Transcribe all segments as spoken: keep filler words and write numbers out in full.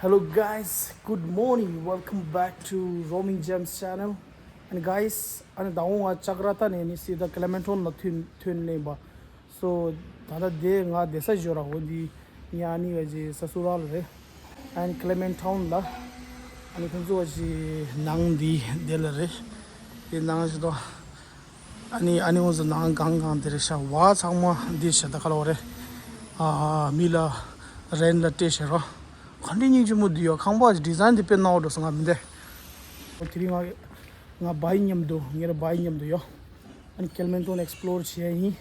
Hello guys, good morning. Welcome back to Roaming Gems channel. And guys, ཨ་ནི་ཟླ་བ་ང་ཅག་ར་ཏ་ནས་ནི་སི་ད་ཀེ་ལེ་མེན་ཊོན་ལ་ཐོན་ཐོན་ལེན་པ། So ད་ལྟ་དེ་ང་བསྡད་ས་ཞོ་ར་འོ་འདི་ཉ་ཨ་ནི་ག་ཅི་ས་སུ་ར་ལ་རེད། ཨན་ཀེ་ལེ་མེན་ཊོན་ལ་ཨ་ནི་ཁོང་ཚོ་ག་ཅི་ནང་འདི་དེ་ལ་རེད། དེ་ནང་ཞིག་ཏོ། ཨ་ནི་ཨ་ནི་འོ་ཟོ་ནང་གང་གང་དེ་རེད་ཤག་བ་ཚང་མ་འདི་ཤ་ད་ཁ་ལོ་རེད། ཨ་མི་ལ་རེན་ལ་སྤྲད་ཤེ་རོ། ག་འདྲ་སྙིང་རྗེ་མོ་འདི་ཡོད། ཁང་པ་ཌི་ཛའིན་འདི་དཔེ་ནོར་འགྲོ་སོང་ང་མི་འདི། དེ་རིང་ང་ང་བའི་མཉམ་དུ་ངེ་ར་བའི་མཉམ་དུ་ཡོད། ཨ་ནི་ཀེ་ལེ་མེན་ཊོན་ཨེག་སི་པི་ལོར་བྱེད་ཡ་ཡིན།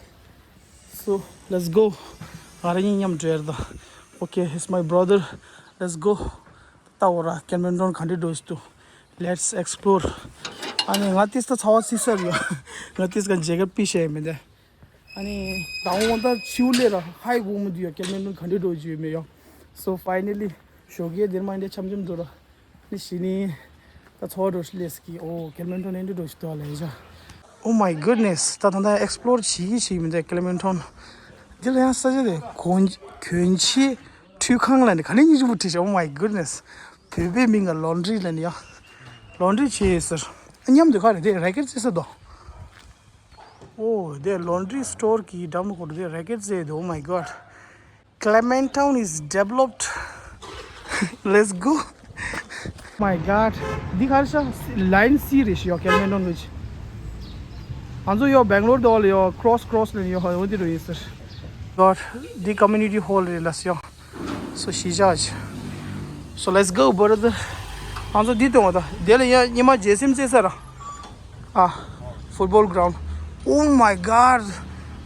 So let's go. ང་རང་གཉིས་མཉམ་འགྲོ་ཡ་རེད་ད། Okay, he's my brother. Let's go. ད་འོ་ར་ཀེ་ལེ་མེན་ཊོན་ག་འདྲ་འགྲོ་ཞིག་འདུག Let's explore. ཨ་ནི་ང་ཏིས་ད་ཚ་བ་སི་སར་ཡོད། ང་ཏིས་ག་ཇེ་ཀེཊ་པི་ཤེ་མི་འདི། ཨ་ནི་ད་འོ་ད་ཆིའུ་ལེ་ར་ཧའི་གོ་མི་འདུག་ཡ། ཀེ་ལེ་མེན་ཊོན་ག་འདྲ་འགྲོ་རྒྱུ་ཡོད་མེད་ཡ། So finally ཞོགས་ཀས་དེར་མ་འདི་འཆམ་འཆམ་འདུག་ར། ནི་ཤི་ནི། ད་ཚོ་བ་འགྲོ་ཤི་ལེ་སི་ཀི་ཨོ་ཀེ་ལེ་མེན་ཊོན་ཨེ་འདྲ་འགྲོ་ཤི་འདུག་ལེ་ཡ། Oh my goodness. ད་ད་ད་ཨེག་སི་པི་ལོར་བྱེད་ཀྱི་བྱེད་ཀྱི་མི་འདུག་ཀེ་ལེ་མེན་ཊོན། འདི་ལ་ཡང་ས་ཆ་དེ་གོན་གྱོན་ཆས་འཁྲུད་ཁང་ལ་ནི་ག་ནས་སྙིང་རྗེ་པོ་བྲིས་ཤག Oh my goodness. བོད་པའི་མིང་ལ་ལོན་ཌི་རི་ལ་ནི་ཡ། ལོན་ཌི་རི་བྱེད་ཡོད་ཟེར། ཨ་མཉམ་དུ་ག་རེ་དེ་རེ་ཀེཊ་རྩེ་ས་དོ། Oh, the laundry store གི་འགྲམ་ལ་འཁོར་དེ་རེ་ཀེཊ་རྩེ་དོ། Oh my god. Clement Town is developed. Let's go. My god. འདི་ག་རེ་ཤག་ལའིན་སི་རེད་ཤག་ཡོ་ཀེ་ལེ་མེན་ཊོན་གི། ང་ཚོ་ཡོ་བེང་ལོར་དུ་ཡོ་ཀྲོ་སི་ཀྲོ་སི་ལ་ཡོ་ཧ་ཡོ་འདི་རུ་ཡོད་ཟེར། God. འདི་ཀོ་མུ་ནི་ཊི་ཧོལ་རེད་ལ་སི་ཡོ། So གཞིས་ཆགས་ཅིག So let's go, brother. ང་ཚོ་འདི་སྟོན་བ་ད། དེ་ལ་ཡ་ཉི་མ་རྗེས་སེམས་རྩེ་ས་ར། ཨ། Football ground. Oh my god.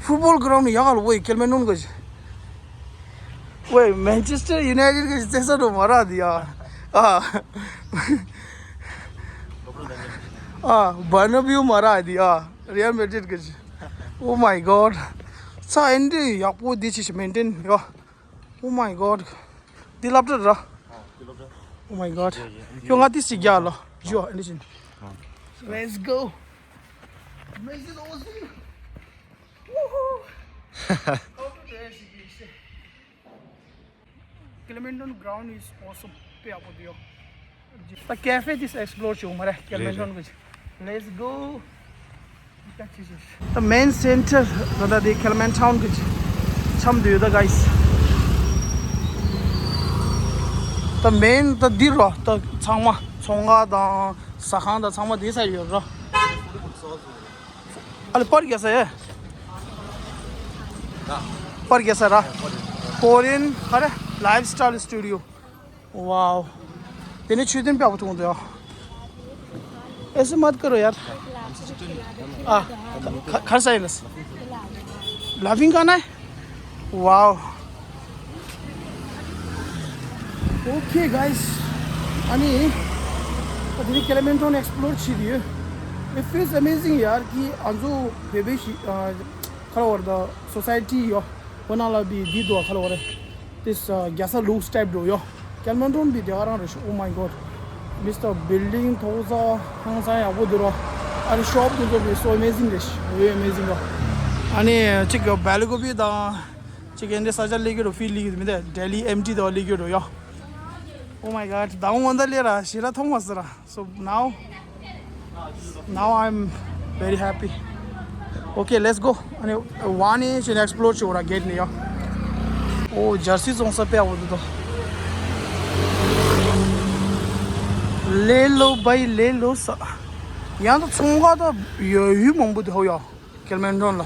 Football ground ཡག་ག་ལ་ཝེ་ཀེ་ལེ་མེན་ཊོན་གི། ཝེ་Manchester United གི་རྩེ་ས་འགྲོ་མ་ར་འདི་ཡ། ཨ། ཨ། Bernabeu མ་ར་འདི་ཡ། Real Madrid གི། Oh my god. ས་ཨེ་འདྲ་ཡག་པོ་འདི་ཅི་ཞིག་མེན་ཊེན་ཡ། Oh my god. འདི་སློབ་གྲྭ་ར། Oh my god. ཁྱོད་ང་ཏིས་ཅིག་རྒྱག་ལོ། ཇོ་ཨེ་འདྲ་ཅིག Let's go. Amazing, awesome. Woohoo. Clementon ground is awesome. དཔེ་ཡག་པོ་འདུག་ཡོ། ད་ཀེ་ཧྥེ་དེ་ཨེག་སི་པི་ལོར་བྱེད་དགོས་མ་རེད། ཀེ་ལེ་མེན་ཊོན་གི། Let's go. ད་མེན་སེན་ཊར་ད་ལྟ་དེ་ཀེ་ལེ་མེན་ཊོན་གི་འཆམ་དུ་ཡོད་ད་གྷའིས། ད་མེན་ད་འདི་རོ། ད་ཚང་མ་ཚོང་ཁང་དང་ཟ་ཁང་དང་ཚང་མ་དེ་ས་ཡོད་རོ། ཨ་ལེ་པར་རྒྱག་ས་ཡེ། པར་རྒྱག་ས་ར། Korean ག་རེ། Lifestyle studio. Wow. དེ་ནས་མཆོད་རྟེན་དཔེ་ཡག་པོ་མཐོང་འདུག་ཡ། ऐसे मत करो यार। ཨ། ག་ག་རེ་ཟ་ཡིན་ལ། Laughing करना है? Wow. Okay guys. ཨ་ནི། ད་དེ་ནི་ཀེ་ལེ་མེན་ཊོན་ཨེག་སི་པི་ལོར་བྱེད་ཀྱི་ཡོད། It feels amazing ཡར་གྱི་ཨ་ཚོ་བོད་པའི་ཞི་ཨ་ཁ་ལོ་བར་དང་སོ་སའི་ཊི་ཡོད། ཁོ་ན་ལ་བི་འདི་དུ་ཁ་ལོ་བར། This རྒྱ་ས་ལུགས་ཊའིབ་འགྲོ་ཡོད། ཀེ་ལེ་མེན་ཊོན་བི་དེ་ག་རང་རེད། Oh my god. Mister Building ཐོག་ས་ཧང་སང་ཡག་པོ་འདུག་རོ། ཨ་རི་ཤོབ་དེ་ཚོ་བི་so amazing རེད། Very amazing རོ། ཨ་ནི་གཅིག་གི་བེ་ལི་གོ་བི་དང་། གཅིག་གི་འདི་ས་ཆ་ལེགས་ཡོད་རོ། ཕི་ལེགས་ཡོད་མི་འདི་ལྡི་ལི་ཨེམ་ཊི་དང་ལེགས་ཡོད་རོ་ཡོ། Oh my god. ད་འོང་ད་ལེ་ར་ཞེ་ར་ཐོང་མ་སི་ར། So now, now I'm very happy. Okay, let's go. ཨ་ནི་ཝ་ནི་ཅིག་ཨེག་སི་པི་ལོར་བྱེད་འོ་ར་གེ་ཊི་ནས་ཡོ། ཨོ་ཇར་སི་བཙོང་ས་དཔེ་ཡག་པོ་འདུག་དོ། ལེ་ལོ་བའི་ལེ་ལོ་ས། ཡང་ད་ཚོང་ཁང་ད་ཡོད་ཡུལ་མང་པོ་འདུག་ཧོ་ཡོ། ཀེ་ལེ་མེན་ཊོན་ལ།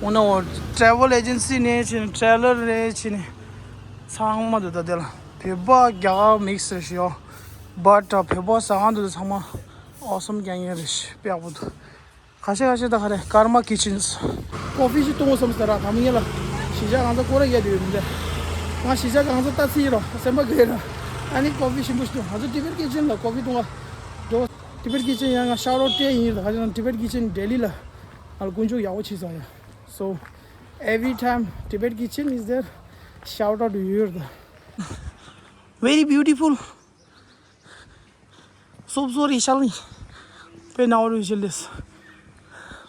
འོ་ན་འོ་ཊ་རེ་ཝལ་ཨེ་ཇེན་སི་ནས་ཕྱིན་ཊེ་རེ་ལར་ནས་ཕྱིན་ཚང་མ་འདུག་ད་དེ་ལ། བོད་པ་རྒྱ་གར་མིག་སི་རེད་ཤི་ཡོ། བཊ་བོད་པ་ཟ་ཁང་འདུག་ཚང་མ་ཨོ་སམ་རྐྱང་རྐྱང་རེད་ཤི། དཔེ་ཡག་པོ་འདུག་ཁ་ཤས་ཁ་ཤས་ད་ག་རེ་ཀར་མ་ཀི་ཆན་སི། ཀོ་ཕི་ཞིག་བཏུང་བསམ་ཟེར་ར། ད་མི་ངན་ལ་གཞིས་ཆགས་གང་ཚ་སྐོར་ར་རྒྱག་དུས་ཡོད་མི་འདྲ། ང་གཞིས་ཆགས་གང་ཚ་ལྟ་ཚིག་རོ་སེམས་པ་དགའ་ར། ཨ་ནི་ཀོ་ཕི་ཞིམ་པོ་ཞིག་བཏུང་། ང་ཚོ་ཊི་བེཊ་ཀི་ཆན་ལ་ཀོ་ཕི་བཏུང་བ་འགྲོ། ཊི་བེཊ་ཀི་ཆན་ཡང་ང་ཤའོ་ཊི་ཨའུཊ་སྤྲད་ཡིན། ད་ག་ཅི་ན་ཊི་བེཊ་ཀི་ཆན་ལྡི་ལི་ལ་ང་ལ་དཀོན་མཆོག་ཡག་པོ་བྱས་ཚར་ཡ། So every time Tibet Kitchen is there, shout out to you. Very beautiful. So sorry, Shalini. Pe na oru jeles.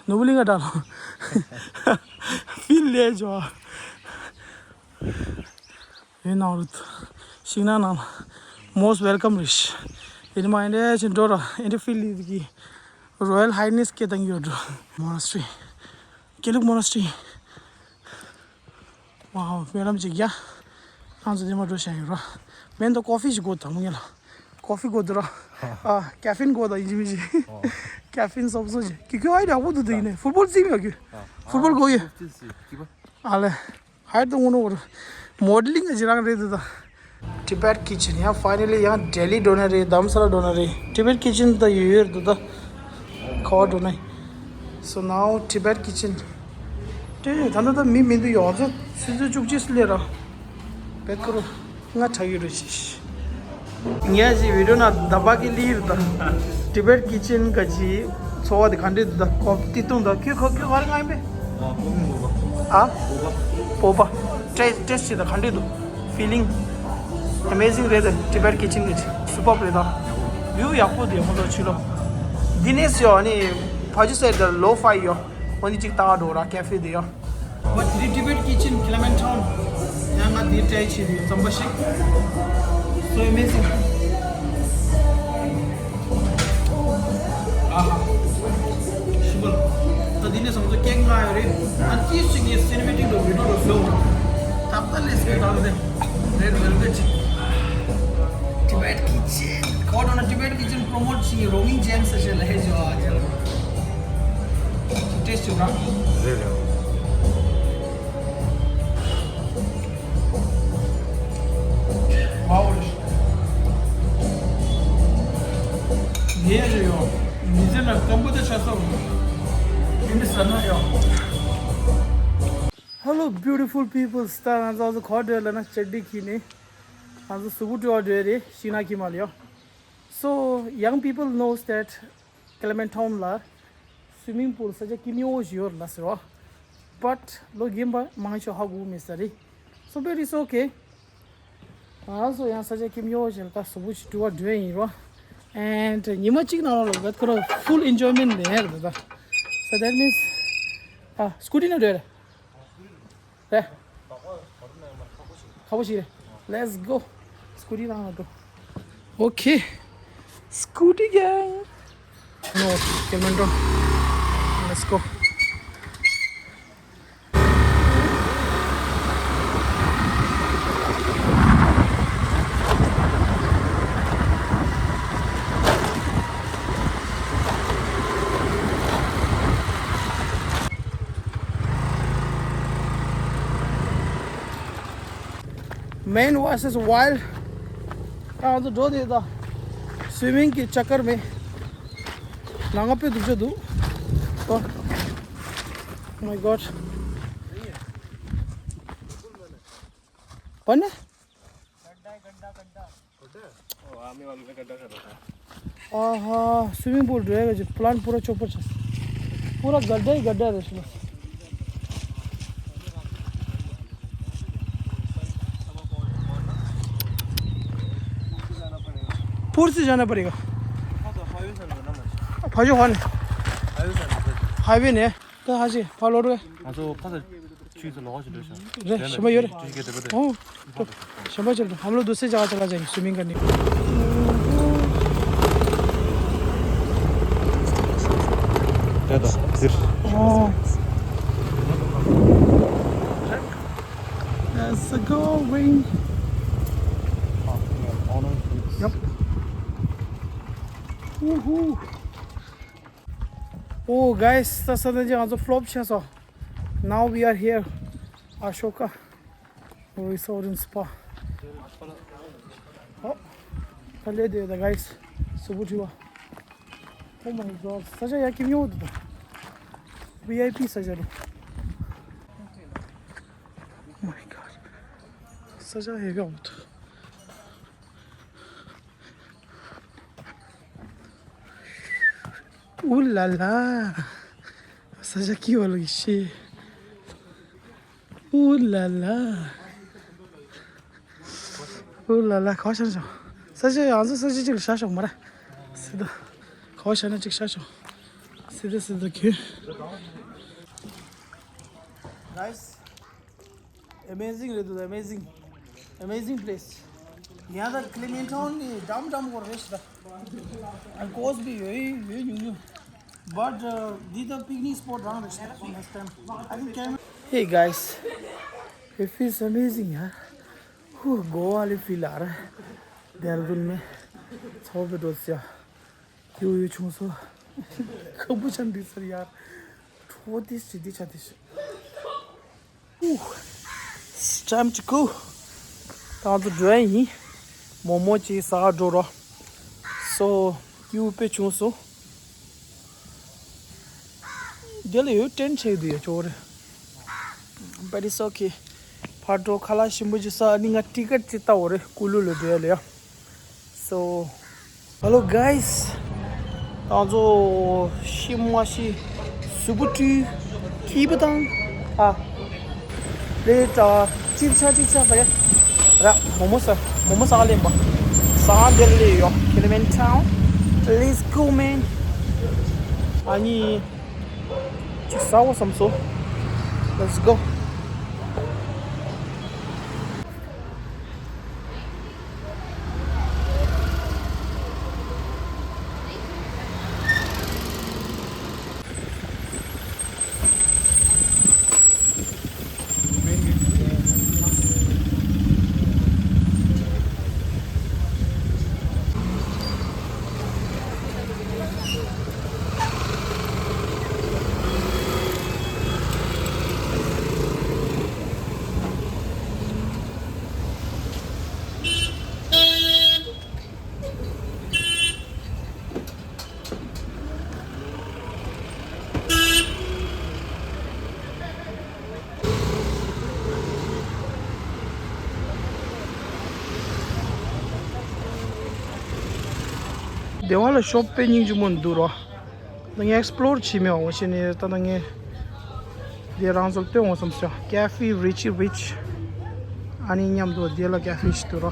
Nubuli nga dalo. Feel le jo. Pe na oru. Shina na. Most welcome རེད། དེ་ནི་མ་ཨིན་ཌི་ཡ་ཕྱིན་འགྲོ་ར་ཨིན་ཌི་ཕི་ལི་གི་Royal Highness སྐད་བཏང་གི་ཡོད་འགྲོ། Monastery། དགེ་ལུགས་Monastery། Wow སྨོན་ལམ་ཅིག་ཡ། ང་ཚོ་དེ་མ་འགྲོ་བཞིན་ཡོད་ར། མེན་དུ་ཀོ་ཕི་ཞིག་དགོས་དང་མོ་ཉལ། ཀོ་ཕི་དགོས་འདུག་ར། ཨ་ཀེ་ཕིན་དགོས་དང་ཡིན་གཅིག་མིན་གཅིག་ཀེ་ཕིན་སོབ་སོ་ཅིག་གི་ཁྱོད་ཨ་ཡི་ཡག་པོ་འདུག་འདུག་ཡིན་ནས་ཕུཊ་བོལ་རྩེད་མོ་ཡོད་གི་ཕུཊ་བོལ་དགོས་ཡོད། ཨ་ལེ། ཧར་དུ་ངོ་ནོར་མོ་ཌེ་ལིང་གི་རང་རེད་འདུག་ད། Tibet Kitchen ཡང་finally ཡང་ལྡི་ལི་འགྲོ་ན་རེད། དྷ་རམ་ས་ལ་འགྲོ་ན་རེད། Tibet Kitchen ད་ཡོད་ཡོད་འདུག་ད། ག་བ་འགྲོ་ན་ཡིན། So now Tibet Kitchen དེ་ད་ལྟ་ད་མི་མི་འདུག་ཡོང་ཚོ་ཆུ་ཚོད་བཅུ་གཅིག་སླེབས་ར། བེད་ཁོ་རུ། ང་ཁྲག་ཡོད་རེད་ཤི། ངས་ཅི་བི་ཌི་ཡོ་ནང་ད་བ་གི་ལི་རུ་ད། Tibet Kitchen ག་ཅི་འཚོ་བ་དེ་ག་འདྲས་འདུག་ད་ཀོ་ཕི་ཏི་ཏུང་ད་ཁྱོད་ཁོ་ཁྱོད་ག་རེ་ང་ཡིན་པས། ཨ་ཀོ་ཕི་མོ་པ། ཨ་མོ་པ། ཊེ་ཊེ་སི་ཊི་ད་ག་འདྲས་འདུག་ཕི་ལིང་། Amazing རེད་ད་Tibet Kitchen གི་ཅི་སུ་པར་རེད་ད། བིའུ་ཡག་པོ་དེ་ཁོ་ཚོ་ཕྱི་ལོགས། འདི་ནས་ཡོ་ནི་ཕ་ཇུ་སེ་ད་ལོ་ཕའི་ཡོ། འོ་ནི་ཅིག་ལྟ་ག་འགྲོ་ར་ཀེ་ཕེ་དེ་ཡོ། But the Tibet Kitchen Clement Town ཡང་ང་འདིར་try བྱེད་དུས་རྩམ་པ་ཞིག So amazing. ཨ་ཧ། ཤི་བ་ལ། ད་འདི་ནས་བཟུང་ཚོ་ཀེག་མངགས་ཡོད་རེད། ཨ་ནི་ཅིས་ཅིག་ངས་སི་ནི་མེ་ཊིག་དང་བི་ཌི་ཡོ་དང་བཟོས་འོང་། ད་ལྟ་ལས་སྐད་བཏང་སྟེ། Red velvet Tibet Kitchen ཁོ་འགྲོ་ན་Tibet Kitchen promote བྱེད་ཀྱི་རོ་མིང་ཇེམ་སི་ཞེས་ལ་ཧེ་ཇོ་ཨ་ཇལ། Taste ར། རེད་རེད། Wow རེད། ཡས་རེད་ཡོ། མི་ཚེ་ན་སྐམ་པོ་དེ་ཆ་སོང་། ཨིན་ཟེར་ན་ཡོ། Hello beautiful people ད་ང་ཚོ་ག་བ་འགྲོ་ལབ་ན་ཅར་ཌི་ཁི་ནས་ང་ཚོ་གཟུགས་པོ་བཀྲུ་བ་འགྲོ་རེད་ཤི་ན་ཁི་མ་ལ་ཡོ། So young people knows that Clement Town ལ་swimming pool ས་ཆ་སྐྱིད་པོ་ཞིག་ཡོད་ལ་ཟེར་བ། But ལོ་རྒན་པ་མང་ཤོས་ཧ་གོ་མེད་ས་རེད། So but it's okay. ང་ཚོ་ཡང་ས་ཆ་སྐྱིད་པོ་ཞིག་ལ་ད་གཟུགས་པོ་ཞིག་བཀྲུ་བ་འགྲོ་ཡིན་རོ། And ཉི་མ་གཅིག་ནང་ལ་ལོ་ག་ཁོ་ར་full enjoyment ལེན་ཡ་རེད་ད། So that means ཨ་སྐུ་ཊི་ནང་འགྲོ་ཡ་རེད། རེད། ཁ་པོ་ཞིག་རེད། Let's go. སྐུ་ཊི་ནང་ལ་འགྲོ། Okay. Scooty gang. No, Clement Town. Let's go. Man versus Wild. ང་ཚོ་འགྲོ་དེ་ད། Swimming གི་ཆ་ཀར་མེད། ནང་ང་དཔེ་སྡུག་ཅག་འདུག Oh my god. पानी? गड्ढा है, गड्ढा, गड्ढा। गड्ढा है? ओ, आने वाले में गड्ढा कर रखा है। आहा, स्विमिंग पूल रहेगा जी, प्लांट पूरा चौपट है। पूरा गड्ढा ही गड्ढा है इसमें। पूल से जाना पड़ेगा। हाँ, तो हाईवे से जाना पड़ेगा। भाजो हाल। हाईवे से जाना पड़ेगा। हाईवे नहीं है। ད་ཧ་ཅི་ཕ་ལོ་རེད། ང་ཚོ་ཕ་ས་ཆུ་ཚོད་ལོགས་ཤིག་འགྲོ་ཤག་རེད། ཞིམ་པ་ཡོད་རེད། ཨོ། ཞིམ་པ་ཅིག་རེད། ཧམ་ལོ་དུ་སེ་ཅག་ཅག་ལ་ཅག་སུ་མིང་ག་ནི། དེ་ད་དེར། ཨོ། That's a going. Yep. Woohoo. Oh guys, ད་ས་ད་ཅི་ང་ཚོ་ཕི་ལོབ་ཆགས་སོང་། Now we are here, Ashoka Resort and Spa. Oh, ད་ལས་དེ་ད་guys, སུ་བུ་ཁྲི་བ། Oh my god, ས་ཆ་ཡ་ཀིམ་ཡོང་འདུག་ད། ཝི་ཨའི་པི་ས་ཆ་རེད། Oh my god, ས་ཆ་ཡ་ཡོང་འདུག Ooh la la. ས་ཆ་སྐྱིད་པོ་ལ་ཤི། Ooh la la. Ooh la la. ག་བ་ཤར་ཤོག་ས་ཆ་ཡང་ཚོ་ས་ཆ་གཅིག་ལ་ཤར་ཤོག་མ་ར། སི་ད། ག་བ་ཤར་ན་གཅིག་ཤར་ཤོག་སི་ད་སི་ད་ཁྱོད། Guys, amazing རེད་འདུག amazing, amazing place. ཡང་ད་ཀི་ལི་མན་ཊའུན་ནི་འགྲམ་འགྲམ་སྐོར་རེད་ཤི་ད། ཨ་ཀོ་སི་པི་ཡོད་ཡོད་ཉུང་ཉུང་། But uh, this the picnic spot around the next time. I think camera. Hey guys, it feels amazing, yeah. Whew, Goa le feel आ रहा है। देहरादून में छाव पे दोस्त या क्यों ये छुंग सो कबू चंदी सर यार। थोड़ी सी दी चाहती। Ooh, it's time to go. ད་ང་ཚོ་འགྲོ་ཡ་ཡིན། མོག་མོག་ཅིག་ཟ་ག་འགྲོ་རོགས། So, ཀིའུ་དཔེ་བྱུང་སོང་། དེ་ལ་ཡོད་ཏྲེན་ཆེ་དུ་ཡོད་ཅོག་རེད། But it's okay. ཕར་འགྲོ་ཁ་ལག་ཞིམ་པོ་ཅིག་ཟ། ཨ་ནི་ང་ཊི་ཀེཊ་ཅིག་བལྟ་འོ་རེད། ཀུ་ལུ་ལ་འགྲོ་ཡ་ལ་ཡ། So, hello guys. ད་ང་ཚོ་ཤི་མ་ཤི་སུ་བུ་ཀྲུའུ་ཀི་བུ་དང་ཨ་རེད་ད། ཅིག་ཆ་ཅིག་ཆ་ཟ་ཡ་ར། མོག་མོག་ཟ། མོག་མོག་ཟ་ག་ལེན་པ། ཟ་འདིར་ལས་ཡོད། Kilimanjaro. Let's go, man. ཨ་ནི་ཅིག་ཟ་འོ་བསམ་སོང་། Let's go. སྡེ་བ་ལ་ཤོབ་དཔེ་སྙིང་རྗེ་མོ་འདུག་རོ། ད་ངས་ཨེགས་པི་ལོར་བྱེད་མེད་འོ་བྱས་ནས་ད་ལྟ་ངས་དེ་རང་ཚོར་སྟོན་འོང་བསམ་སོང་། ཀེ་ཧྥེ་རི་ཆི་རིཆ། ཨ་ནི་མཉམ་དུ་དེ་ལ་ཀེ་ཧྥེ་ཞིག་འདུག་རོ།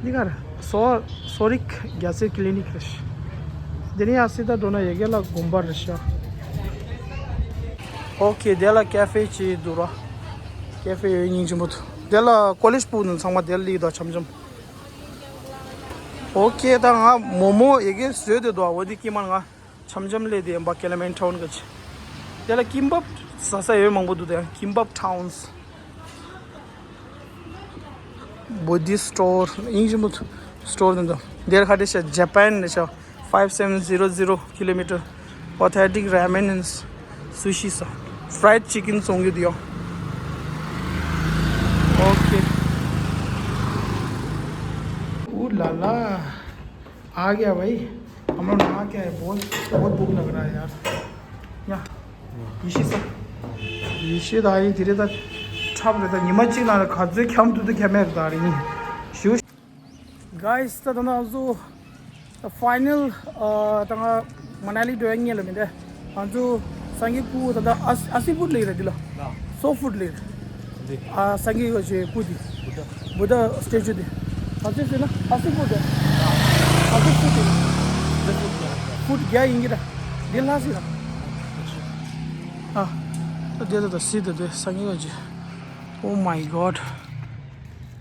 འདི་གར་སོ་སོ་རིག་རྒྱ་ཚའི་ཀི་ལི་ནིག་རེད། འདི་ནས་ཡར་སི་ད་འགྲོ་ན་ཡ་གི་ལ་དགོན་པ་རེད་ཤག་ཨོ་ཁེ། དེ་ལ་ཀེ་ཧྥེ་ཅིག་འདུག་རོ། ཀེ་ཧྥེ་ཡོད་སྙིང་རྗེ་མོ་འདུག་དེ་ལ་ཀོ་ལེཇ་སྤུ་གུ་ཚང་མ་དེ་ལ་སླེབས་འདུག་འཆམ་འཆམ། ཨོ་ཁེ། ད་ང་མོག་མོག་ཡ་གི་བཟོས་བསྡད་འདུག་འོ་དེ་ཀི་མ་ང་འཆམ་འཆམ་སླེབས་བསྡད་ཡིན་པ། ཀི་ལི་མན་ཊའུན་གི་ཆེ། དེ་ལ་ཀིམ་བབ་ཟ་ས་ཡོད་མང་པོ་འདུག་དེ་ཀིམ་བབ་ཊའུན། Buddhist store. སྙིང་རྗེ་མོ་སི་ཊོར་འདི་འདུག་དེར་ཁ་བྲལ་ཤག Japan ནས་ཤག five seven zero zero kilometer. Authentic ramen and sushi ས། Fried chicken བཙོང་རྒྱུ་དེ་ཡོད། Okay. Ooh la la. आ गया भाई, हम लोग नहा के आए। बहुत बहुत भूख लग रहा है यार। या, यिशी सा। यिशी दा ये धीरे दा छाप रहता। निमा चिक ना खाजे ख्याम तू तो ख्याम है दारी। शू। Guys, ད་ད་ང་ཚོ་ད་ཕའི་ནལ་ད་ང་མ་ན་ལི་འགྲོ་ཡ་ཉེ་ལ་མི་འདྲ། ང་ཚོ་སངས་རྒྱས་སྐུ་ད་ད་ཨ་ཨ་སི་བུད་ལེ་ར་འདི་ལ། སོ་བུད་ལེ་ར། འདི། ཨ་སངས་རྒྱས་ཀྱི་སྐུ་འདི། བུདྡྷ། བུདྡྷ་སི་ཊེ་ཅུ་འདི། ང་ཚོས་ཟེར་ན་ཨ་སི་བུད་འདི། ཨ་སི་བུད་འདི། བུད་རྒྱ་ཡིན་གྱི་ར། འདི་ལྷ་སི་ར། ཨ་ད་དེ་ད་ད་སི་ད་དེ་སངས་རྒྱས་ཀྱི། Oh my God.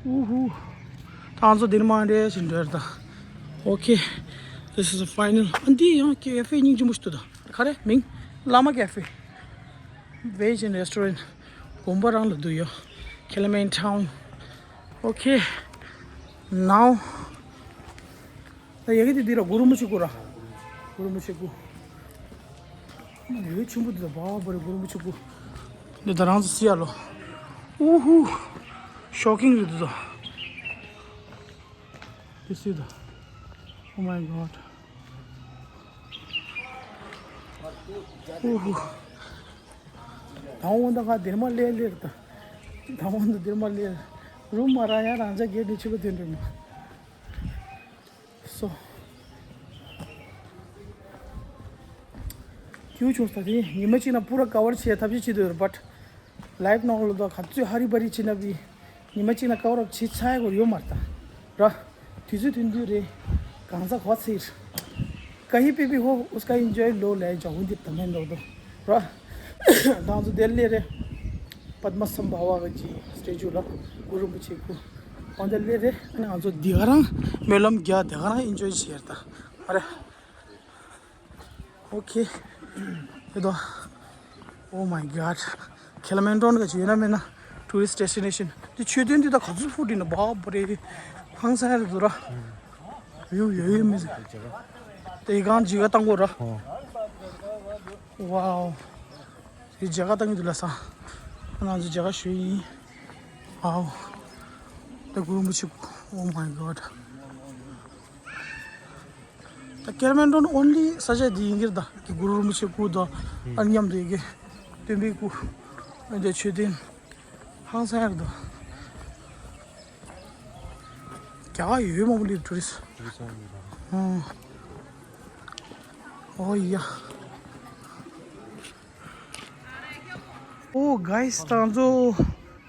ཨུ་ཧུ། ད་ང་ཚོ་འདིར་མ་འདྲེ་ཞིག་འདྲེར་ད། Okay, this is a final. ཨ་འདི་ཡང་ཀེ་ཧྥེ་སྙིང་རྗེ་མོ་ཞིག་འདུག་ད་ག་རེ་མིང་། བླ་མ་ཀེ་ཧྥེ། Veg and restaurant. དགོན་པ་རང་ལ་འདུག་ཡོད། Kilimanjaro. Okay. Now. ད་ཡ་གི་དེ་འདི་ར་གུ་རུ་མུ་ཆེ་གུ་ར། གུ་རུ་མུ་ཆེ་གུ། ཡོད་ཆུང་པོ་འདི་ད་བ་བ་རེ་གུ་རུ་མུ་ཆེ་གུ། འདི་ད་རང་ཚོ་སི་ཡ་ལོ། ཨུ་ཧུ། ཤོག་ཀིང་རེད་འདི་ད། This is the, oh my God. ཨུ་ཧུ། དང་བོ་འདི་ཁ་སྡེར་མ་ལེ་ལེ་རེད་ད། དང་བོ་འདི་སྡེར་མ་ལེ། རུམ་མ་ར་ཡ་རང་ཅག་གེ་འདི་ཆུ་ལ་ཐོན་འགྲོ་མ། སོ། ཁྱེའུ་ཆུང་ས་དེ་ཉི་མ་གཅིག་ན་པུ་ར་ཀ་བར་བྱེད་ཐབས་ཤེས་བྱེད་འདོད་རེད། བཊ་ལའིབ་ནང་ལོ་ད་ག་ཚོད་ཧ་རི་བ་རི་བྱེད་ན་བི་ཉི་མ་གཅིག་ན་ཀ་བར་བྱེད་ཚར་ཡ་གོ་ཡོད་མ་རེད་ད་ར། དུས་ཚོད་ཐུང་ཐུང་རེད། གང་ཟག་གོ་ཚེར། कहीं पे भी हो, उसका एंजॉय लो, ले जाओ འདི་ད་མེད་འདོད་དོ་ར། ད་ང་ཚོ་དེ་ལས་རེད། པདྨ་སམ་བྷ་ཝ་གི་སི་ཊེ་ཅུ་ལ་གུ་རུ་རིན་པོ་ཆེ་སྐུ། འོན་ཏེ་ལེ་རེད། ཨ་ནི་ང་ཚོ་འདི་ག་རང་སྨོན་ལམ་རྒྱག་འདི་ག་རང་ཨེན་ཇོའི་བྱེད་ད། ཨ་རེ། ཨོ་ཁེ། དེ་དོ། Oh my god. ཁེ་ལ་མན་ཏོན་ག་ཅི་ཡོད་ན་མེད་ན་tourist destination. འདི་མཆོད་རྟེན་འདི་ད་ག་ཚོད་ཕུག་འདི་ན་བ་བ་རེད། ཧང་སང་རེད་འདུག་ར། ཡོ་ཡོ་ཡོ་མི་ཟེར། དེ་གང་ཇི་ག་བཏང་གོ་ར། ཝའོ། དེ་ཇ་ག་བཏང་གི་འདུག་ལ་ས། ང་ཚོ་ཇ་ག་ཞུ་ཡིན། ཝའོ། ད་གུ་རུ་རིན་པོ་ཆེ། Oh my god. ད་ཁེ་ལ་མན་ཏོན་only ས་ཆ་འདི་ཡིན་གྱི་རེད། ད་གི་གུ་རུ་རིན་པོ་ཆེ་སྐུ་དང་ཨ་མཉམ་དུ་ཡི་གེ་སྟོན་པའི་སྐུ། ཨ་འདི་མཆོད་རྟེན་ཧང་སང་ཡག་འདུག་རྒྱ་གར་ཡོད་མང་པོ་སླེབས་tourist. ཨོ་ཡ། ཨོ་guys, ད་ང་ཚོ་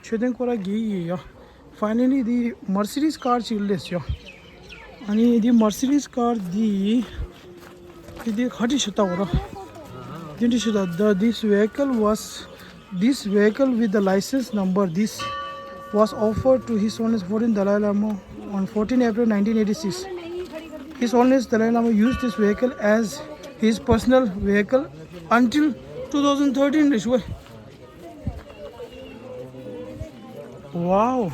མཆོད་རྟེན་སྐོར་ར་གི་ཡོད་ཡ། Finally འདི་Mercedes car ཅིག་སླེབས་ཡ། ཨ་ནི་འདི་Mercedes car འདི་འདི་འདི་ག་འདྲ་ཞིག་ལྟ་བ་ར། འདི་འདྲ་ཞིག་ལྟ། The this vehicle was this vehicle with the license number this was offered to His Holiness fourteen Dalai Lama on fourteen April nineteen eighty-six. His Holiness Dalai Lama used this vehicle as his personal vehicle until two thousand thirteen. Wow.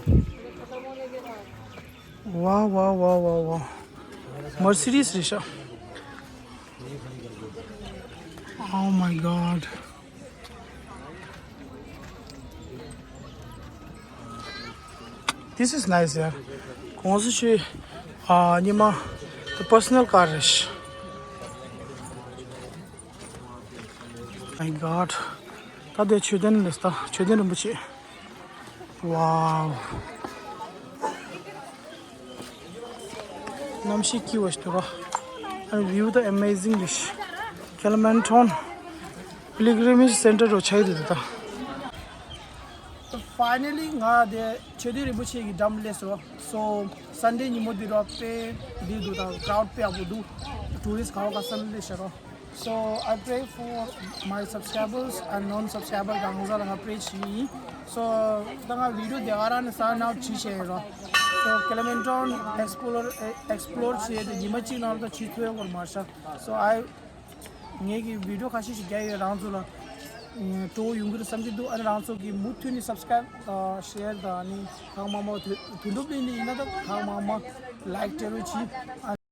Wow, wow, wow, wow, wow. Mercedes རེད་ཤག Oh my god. This is nice, yeah. གོང་ས་མཆོག་ཨ་ཉི་མ་the personal car རེད་ཤག My god. ད་དེ་མཆོད་རྟེན་ལས་ད་མཆོད་རྟེན་རིན་པོ་ཆེ། Wow. གནམ་གཤིས་སྐྱིད་པོ་ཞིག་འདུག་ར། And view the amazing dish. Kalimantan Pilgrimage Center རུ་ཆགས་འདུག་ད། Finally ང་དེ་མཆོད་རྟེན་རིན་པོ་ཆེ་གི་འགྲམ་སླེབས་སོང་། So Sunday ཉིན་མོ་འདི་རུ་དཔེ་འདི་འདུག་ད་crowd དཔེ་ཡག་པོ་འདུག Tourist ག་བ་ག་ས་ནས་སླེབས་ཤག་རོ། So I pray for my subscribers and non subscriber གང་ཟག་ལ་ང་pray བྱེད་ཡིན། So ད་ང་video དེ་ག་རང་ནས་sign out བྱེད་བྱས་རོ། So Kalimantan explore explore བྱས་ཏེ་ཉི་མ་གཅིག་ནང་ལ་ད་བྱེད་ཐུབ་ཡོད་པར་མ་ཤག So I ངེད་ཀྱི་video ཁ་ཤས་ཤིག་རྒྱག་ཡོད། རང་ཚོ་ལ་སྤྲོ་བོ་ཡོང་གི་རེད་བསམ་གྱི་འདུག་ཨ་ནི་རང་ཚོ་གི་མུ་མཐུད་ནས་subscribe share དང་ཨ་ནི་གང་མང་མང་དུ་དུ་འགྲོ་པ་ཡིན་ན་ད་གང་མང་མང་like བྱེད་རོགས་གྱིས།